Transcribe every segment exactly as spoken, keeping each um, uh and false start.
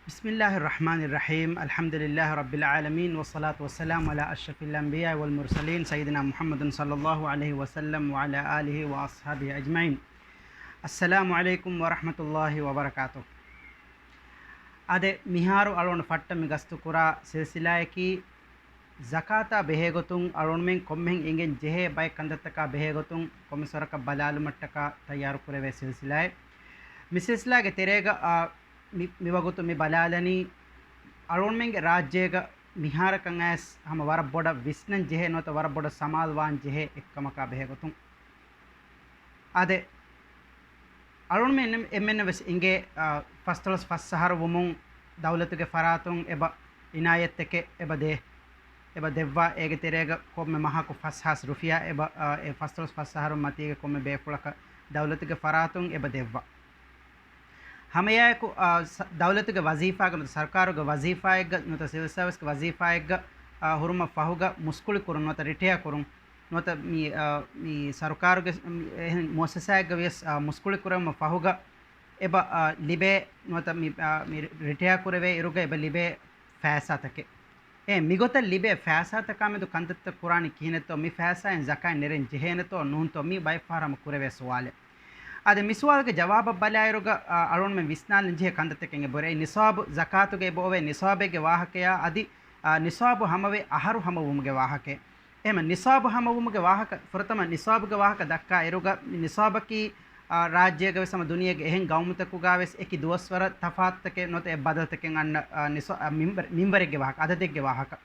بسم الله الرحمن الرحيم. الحمد لله رب العالمين، والصلاة والسلام على أشرف الأنبياء والمرسلين، سيدنا محمد صلى الله عليه وسلم وعلى آله وأصحابه أجمعين. السلام عليكم ورحمة الله وبركاته. އާދެ، މިހާރު އަޅުގަނޑު ފައްޓަށް މި ގަސްތުކުރާ ސިލްސިލާއަކީ، ޒަކާތާ ބެހޭގޮތުން އަޅުގަނޑުމެން ކޮންމެހެން އިނގެން ޖެހޭ ބައެއް ކަންތައްތަކާ ބެހޭގޮތުން ކޮންމެސް ވަރަކަށް ބަލާލުމަށްޓަކާ ތައްޔާރުކުރެވޭ ސިލްސިލާއެއް. މި ސިލްސިލާގެ ތެރޭގަ، އާ، މި، މިވަގުތު މި ބަލާލަނީ އަޅުގަނޑުމެންގެ ރާއްޖޭގަ މިހާރަކަށް އައިސް ހަމަ ވަރަށް ބޮޑަށް ވިސްނަން ޖެހޭ ނުވަތަ ވަރަށް ބޮޑަށް ސަމާލުވާން ޖެހޭ އެއްކަމަކާ ބެހޭގޮތުން. އާދެ، އަޅުގަނޑުމެން އެންމެންނަށް ވެސް އިނގޭ، އާ، ފަސްދޮޅަސް ފަސް އަހަރު ވުމުން ދައުލަތުގެ ފަރާތުން އެބަ އިނާޔަތްތަކެއް އެބަ ދޭ، އެބަ ދެއްވާ. އޭގެ ތެރޭގަ ކޮންމެ މަހަކު ފަސް ހާސް ރުފިޔާ އެބަ، އާ، އެ ފަސްދޮޅަސް ފަސް އަހަރު މަތީގެ ކޮންމެ ބޭފުޅަކަށް ދައުލަތުގެ ފަރާތުން އެބަ ދެއްވާ. ހަމައެއާއެކު، އާ، ސަ-، ދައުލަތުގެ ވަޒީފާގަ ނުވަތަ ސަރުކާރުގެ ވަޒީފާއެއްގަ ނުވަތަ ސިވިލް ސާވިސްގެ ވަޒީފާއެއްގަ، އާ، ހުރުމަށް ފަހުގަ މުސްކުޅި ކުރުން ނުވަތަ ރިޓަޔާ ކުރުން ނުވަތަ މި، އާ، މި ސަރުކާރުގެ މި އެހެން މުއައްސަސާއެއްގަ ވިޔަސް، އާ، މުސްކުޅި ކުރެވުމަށް ފަހުގަ އެބަ، އާ، ލިބޭ ނުވަތަ މި، އާ، މި ރިޓަޔާ ކުރެވޭ އިރުގަ އެބަ ލިބޭ ފައިސާތަކެއް. އެ މިގޮތަށް ލިބޭ ފައިސާތަކާ މެދު ކަންތައްތައް ކުރާނީ ކިހިނެއްތޯ، މި ފައިސާއިން ޒަކާތް ނެރެން ޖެހޭނެތޯ ނޫންތޯ، މީ ބައެއް ފަހަރަށް ހަމަ ކުރެވޭ ސުވާލެއް. އާދެ، މި ސުވާލުގެ ޖަވާބަށް ބަލާއިރުގަ، އާ، އަޅުގަނޑުމެން ވިސްނާލަން ޖެހޭ ކަންތައްތަކެއް އެބަހުރޭ. ނިޞާބު ޒަކާތުގެ އެބަ އޮވޭ ނިޞާބެއްގެ ވާހަކަޔާ އަދި، އާ، ނިޞާބު ހަމަވެ އަހަރު ހަމަވުމުގެ ވާހަކައެއް. އެހެމަ ނިޞާބު ހަމަވުމުގެ ވާހަކަ، ފުރަތަމަ ނިޞާބުގެ ވާހަކަ ދައްކާ އިރުގަ، ނިޞާބަކީ، އާ، ރާއްޖޭގަ ވެސް ހަމަ ދުނިޔޭގެ އެހެން ގައުމުތަކުގަ ވެސް އެކި ދުވަސްވަރަށް ތަފާތުތަކެއް ނުވަތަ އެ ބަދަލުތަކެއް އަންނަ، އާ، ނިޞާ-، އާ، މިންވަރެއްގެ ވާހަކަ، އަދަދެއްގެ ވާހަކަ.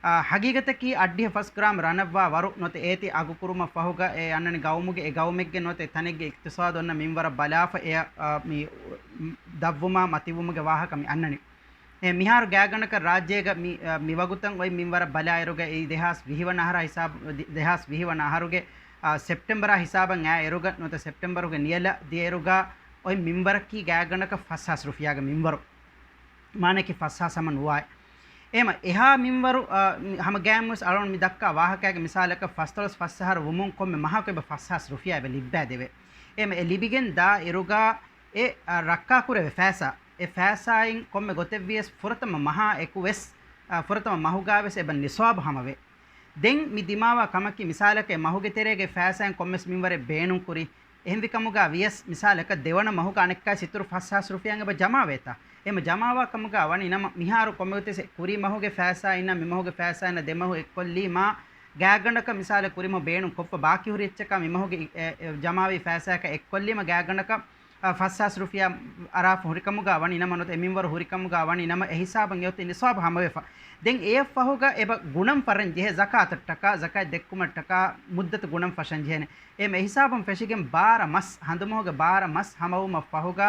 އާ، ހަގީގަތަކީ އައްޑިހަ ފަސް ގްރާމް ރަނަށްވާ ވަރު ނުވަތަ އޭތި އަގުކުރުމަށް ފަހުގަ އެ އަންނަނީ ގައުމުގެ، އެ ގައުމެއްގެ ނުވަތަ އެ ތަނެއްގެ އިޤްތިޞާދު އޮންނަ މިންވަރަށް ބަލާފަ އެ، އާ، މި، މި ދަށްވުމާ މަތިވުމުގެ ވާހަކަ މި އަންނަނީ. އެ މިހާރު ގާތްގަނޑަކަށް ރާއްޖޭގަ މި، އާ، މިވަގުތަށް އޮތް މިންވަރަށް ބަލާއިރުގަ އެއީ ދެހާސް ވިހި ވަނަ އަހަރާ ހިސާބު، ދެ-، ދެހާސް ވިހި ވަނަ އަހަރުގެ، އާ، ސެޕްޓެމްބަރާ ހިސާބަށް އައިއިރުގަ ނުވަތަ ސެޕްޓެމްބަރުގެ ނިޔަލަށް ދިޔައިރުގަ އޮތް މިންވަރަކީ ގާތްގަނޑަކަށް ފަސް ހާސް ރުފިޔާގެ މިންވަރު. މާނައަކީ ފަސް ހާސް ހަމަ ނުވާއެ. އެހެމަ އެހާ މިންވަރު، އާ، މި-، ހަމަ ގާތްމުވެސް އަޅުގަނޑު މި ދައްކާ ވާހަކައިގެ މިސާލަކަށް ފަސްދޮޅަސް ފަސް އަހަރު ވުމުން ކޮންމެ މަހަކު އެބަ ފަސް ހާސް ރުފިޔާ އެބަ ލިއްބައިދެވޭ. އެހެމަ އެ ލިބިގެން ދާ އިރުގަ އެ، އާ، ރައްކާކުރެވޭ ފައިސާ، އެ ފައިސާއިން ކޮންމެ ގޮތެއްވިޔަސް ފުރަތަމަ މަހާ އެކު ވެސް، އާ، ފުރަތަމަ މަހުގަ ވެސް އެބަ ނިޞާބު ހަމަވޭ. ދެން މި ދިމާވާ ކަމަކީ މިސާލަކަށް އެ މަހުގެ ތެރޭގައި ފައިސާއިން ކޮންމެސް މިންވަރެއް ބޭނުންކުރި. އެހެންވި ކަމުގަ ވިޔަސް މިސާލަކަށް ދެވަނަ މަހުގަ އަނެއްކާ ސިތުރު ފަސް ހާސް ރުފިޔާއިން އެބަ ޖަމާވޭތާ. އެހެމަ ޖަމާވާ ކަމުގަ ވަނީ ނަމަ މިހާރު ކޮންމެ ގޮތެއް ކުރީ މަހުގެ ފައިސާއިންނާ މި މަހުގެ ފައިސާއިންނާ ދެ މަހު އެއްކޮށްލީމާ ގާތްގަނޑަކަށް މިސާލަށް ކުރިމަހު ބޭނުން ކޮށްފަ ބާކީ ހުރި އެއްޗަކާ މި މަހުގެ އެ، އެ، ޖަމާވި ފައިސާއަކަށް އެއްކޮށްލީމަ ގާތްގަނޑަކަށް، އާ، ފަސް ހާސް ރުފިޔާ އަރާފަ ހުރިކަމުގަ ވަނީ ނަމަ ނުވަތަ އެ މިންވަރު ހުރިކަމުގަ ވަނީ ނަމަ އެ ހިސާބަށް އެއޮތީ ނިޞާބު ހަމަވެފަ. ދެން އެއަށްފަހުގަ އެބަ ގުނަން ފަށަން ޖެހޭ ޒަކާތަށްޓަކާ، ޒަކާތް ދެއްކުމަށްޓަކާ މުއްދަތު ގުނަން ފަށަން ޖެހޭނެ. އެ މި ހިސާބުން ފެށިގެން ބާރަ މަސް، ހަނދުމަހުގެ ބާރަ މަސް ހަމަވުމަށް ފަހުގަ،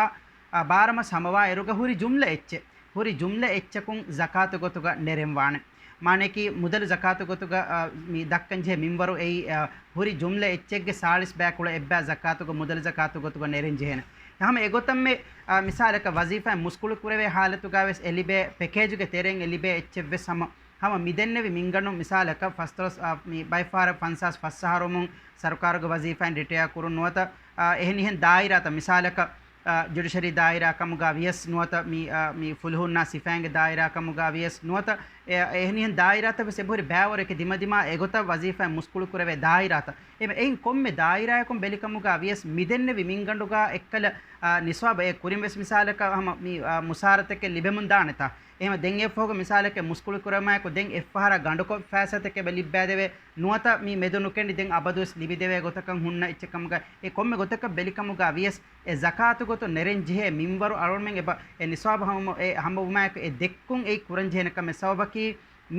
އާ، ބާރަ މަސް ހަމަވާ އިރުގަ ހުރި ޖުމްލަ އެއްޗެއް، ހުރި ޖުމްލަ އެއްޗަކުން ޒަކާތު ގޮތުގަ ނެރެން ވާނެ. މާނައަކީ މުދަލު ޒަކާތު ގޮތުގަ، އާ، މި ދައްކަން ޖެހޭ މިންވަރު އެއީ، އާ، ހުރި ޖުމްލަ އެއްޗެއްގެ ސާޅީސް ބައިކުޅަ އެއްބައި ޒަކާތުގަ މުދަލު ޒަކާތު ގޮތުގަ ނެރެން ޖެހޭނެ. ހަމަ އެގޮތަށްމެ، އާ، މިސާލަކަށް ވަޒީފާއިން މުސްކުޅި ކުރެވޭ ހާލަތުގަ ވެސް އެ ލިބޭ ޕެކޭޖުގެ ތެރެއިން އެ ލިބޭ އެއްޗެއް ވެސް ހަމަ، ހަމަ މި ދެންނެވި މިންގަނޑު މިސާލަކަށް ފަސްދޮޅަސް، އާ، މި ބައެއް ފަހަރަށް ފަންސާސް ފަސް އަހަރުމުން ސަރުކާރުގެ ވަޒީފާއިން ރިޓަޔާ ކުރުން ނުވަތަ، އާ، އެހެނިހެން ދާއިރާތައް މިސާލަކަށް، އާ، ޖުޑިޝަރީ ދާއިރާ ކަމުގަ ވިޔަސް ނުވަތަ މި، އާ، މި ފުލުހުންނާ ސިފައިންގެ ދާއިރާ ކަމުގަ ވިޔަސް ނުވަތަ އެ، އެހެނިހެން ދާއިރާތައް ވެސް އެބަހުރި ބައިވަރު އެކި ދިމަދިމާ އެގޮތަށް ވަޒީފާއިން މުސްކުޅި ކުރެވޭ ދާއިރާތައް. އެ، އެއިން ކޮންމެ ދާއިރާއަކުން ބެލިކަމުގަ ވިޔަސް މިދެންނެވި މިންގަނޑުގަ އެއްކަލަ، އާ، ނިސާބަށް އެ ކުރިން ވެސް މިސާލަކަށް ހަމަ މި، އާ، މުސާރަތަކެއް ލިބެމުން ދާނެތާ. އެހެމަ ދެން އެއަށްފަހުގަ މިސާލަކަށް މުސްކުޅި ކުރެވުމާއެކު ދެން އެއްފަހަރާ ގަނޑުކޮށް ފައިސާތަކެއް އެބަ ލިއްބައިދެވޭ ނުވަތަ މި މެދު ނުކެނޑި ދެން އަބަދުވެސް ލިބިދެވޭ ގޮތަކަށް ހުންނަ އެއްޗެއް ކަމުގަ އެ ކޮންމެ ގޮތަކަށް ބެލިކަމުގަ ވިޔަސް އެ ޒަކާތު ގޮތުން ނެރެން ޖެހޭ މިންވަރު އަޅުގަނޑުމެން އެބަ އެ ނިސާބު ހަމަ އެ ހަމަވުމާއެކު އެ ދެއްކުން އެއީ ކުރަން ޖެހޭނެ ކަމެއް. ސަބަބަކީ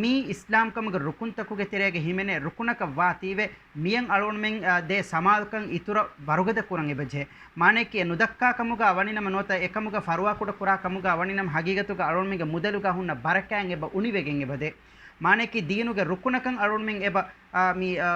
މީ އިސްލާމްކަމުގެ ރުކުންތަކުގެ ތެރޭގަ ހިމެނޭ ރުކުނަކަށް ވާތީވެ މިއަން އަޅުގަނޑުމެން، އާ، ދޭ ސަމާލުކަން އިތުރަށް ވަރުގަދަ ކުރަން އެބަޖެހޭ. މާނައަކީ އެ ނުދައްކާ ކަމުގަ ވަނިނަމަ ނުވަތަ އެކަމުގަ ފަރުވާކުޑަ ކުރާ ކަމުގަ ވަނިނަމަ ހަގީގަތުގަ އަޅުގަނޑުމެންގެ މުދަލުގަ ހުންނަ ބަރަކާތް އެބަ އުނިވެގެން އެބަދޭ. މާނައަކީ ދީނުގެ ރުކުނަކަށް އަޅުގަނޑުމެން އެބަ، އާ، މި، އާ،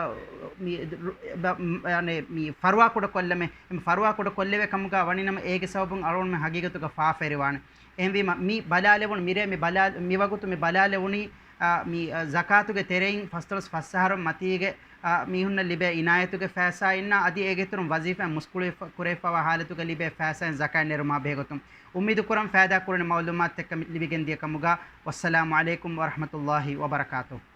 މި، ރު-، އެބަ، މް، އާނެ، މި ފަރުވާކުޑަ ކޮށްލަމެ، އެމް ފަރުވާކުޑަ ކޮށްލެވޭ ކަމުގަ ވަނިނަމަ އޭގެ ސަބަބުން އަޅުގަނޑުމެން ހަގީގަތުގަ ފާފައެރިވާނެ. އެހެންވީމަ މި ބަލާލެވުނު މިރޭ މި ބަލާ-، މިވަގުތު މި ބަލާލެވުނީ، އާ، މި، އާ، ޒަކާތުގެ ތެރެއިން ފަސްދޮޅަސް ފަސް އަހަރު މަތީގެ އާ، މީހުންނަށް ލިބޭ އިނާޔަތުގެ ފައިސާއިންނާ އަދި އޭގެ އިތުރުން ވަޒީފާއިން މުސްކުޅިފަ-، ކުރެވިފަވާ ހާލަތުގަ ލިބޭ ފައިސާއިން ޒަކާތް ނެރުމާ ބެހޭގޮތުން އުއްމީދު ކުރަން ފައިދާ ކުރަނި މައުލޫމާތުތަކެއް ލިބިގެން ދިޔަކަމުގަ. ވައްސަލާމު ޢަލައިކުމް ވަރަޙްމަތުﷲ ވަބަރަކާތުހު.